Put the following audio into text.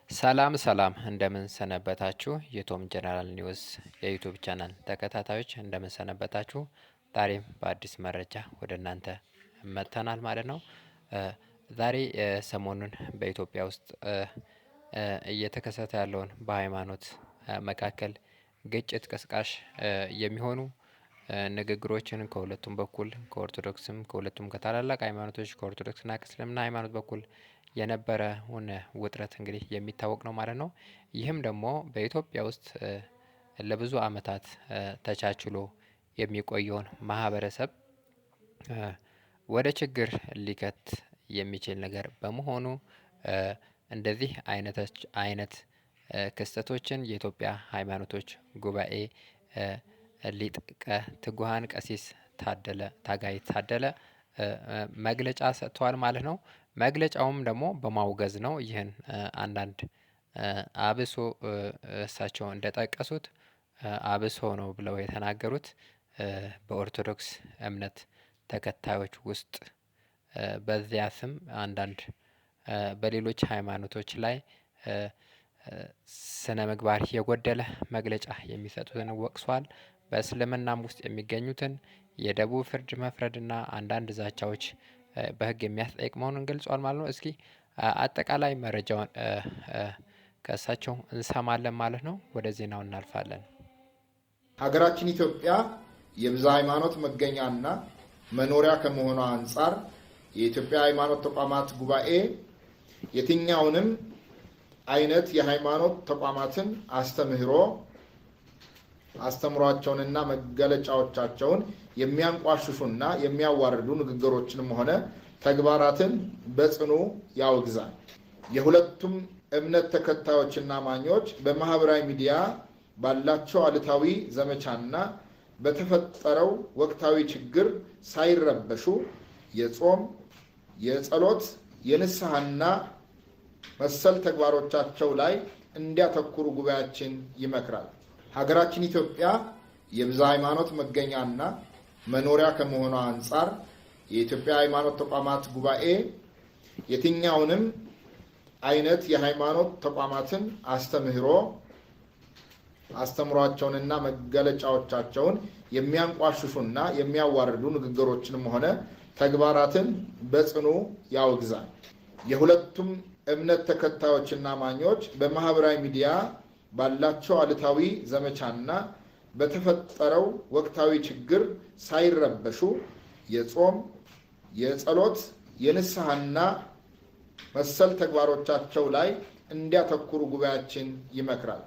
ሰላም ሰላም፣ እንደምን ሰነበታችሁ? የቶም General News የ YouTube channel ተከታታዮች፣ እንደምን ሰነበታችሁ? ዛሬም በአዲስ መረጃ ወደ እናንተ መጥተናል ማለት ነው። ዛሬ ሰሞኑን በኢትዮጵያ ውስጥ እየተከሰተ ያለውን በሃይማኖት መካከል ግጭት ቀስቃሽ የሚሆኑ ንግግሮችን ከሁለቱም በኩል፣ ከኦርቶዶክስም፣ ከሁለቱም ከታላላቅ ሃይማኖቶች፣ ከኦርቶዶክስና ከእስልምና ሃይማኖት በኩል የነበረውን ውጥረት እንግዲህ የሚታወቅ ነው ማለት ነው። ይህም ደግሞ በኢትዮጵያ ውስጥ ለብዙ አመታት ተቻችሎ የሚቆየውን ማህበረሰብ ወደ ችግር ሊከት የሚችል ነገር በመሆኑ እንደዚህ አይነት ክስተቶችን የኢትዮጵያ ሃይማኖቶች ጉባኤ ሊቀ ትጉሃን ቀሲስ ታደለ ታጋይ ታደለ መግለጫ ሰጥተዋል ማለት ነው። መግለጫውም ደግሞ በማውገዝ ነው። ይህን አንዳንድ አብሶ እሳቸው እንደጠቀሱት አብሶ ነው ብለው የተናገሩት በኦርቶዶክስ እምነት ተከታዮች ውስጥ በዚያ ስም አንዳንድ በሌሎች ሃይማኖቶች ላይ ስነ ምግባር የጎደለ መግለጫ የሚሰጡትን ወቅሷል። በእስልምናም ውስጥ የሚገኙትን የደቡብ ፍርድ መፍረድና አንዳንድ ዛቻዎች በሕግ የሚያስጠይቅ መሆኑን ገልጿል ማለት ነው። እስኪ አጠቃላይ መረጃውን ከእሳቸው እንሰማለን ማለት ነው። ወደ ዜናው እናልፋለን። ሀገራችን ኢትዮጵያ የብዝሃ ሃይማኖት መገኛና መኖሪያ ከመሆኗ አንጻር የኢትዮጵያ ሃይማኖት ተቋማት ጉባኤ የትኛውንም አይነት የሃይማኖት ተቋማትን አስተምህሯቸውንና መገለጫዎቻቸውን የሚያንቋሽሹና የሚያዋርዱ ንግግሮችንም ሆነ ተግባራትን በጽኑ ያወግዛል። የሁለቱም እምነት ተከታዮችና አማኞች በማህበራዊ ሚዲያ ባላቸው አሉታዊ ዘመቻና በተፈጠረው ወቅታዊ ችግር ሳይረበሹ የጾም፣ የጸሎት፣ የንስሐና መሰል ተግባሮቻቸው ላይ እንዲያተኩሩ ጉባኤያችን ይመክራል። ሀገራችን ኢትዮጵያ የብዝሃ ሃይማኖት መገኛና መኖሪያ ከመሆኗ አንጻር የኢትዮጵያ ሃይማኖት ተቋማት ጉባኤ የትኛውንም አይነት የሃይማኖት ተቋማትን አስተምህሯቸውንና መገለጫዎቻቸውን የሚያንቋሽሹና የሚያዋርዱ ንግግሮችንም ሆነ ተግባራትን በጽኑ ያወግዛል። የሁለቱም እምነት ተከታዮችና አማኞች በማህበራዊ ሚዲያ ባላቸው አሉታዊ ዘመቻና በተፈጠረው ወቅታዊ ችግር ሳይረበሹ የጾም፣ የጸሎት፣ የንስሐና መሰል ተግባሮቻቸው ላይ እንዲያተኩሩ ጉባኤያችን ይመክራል።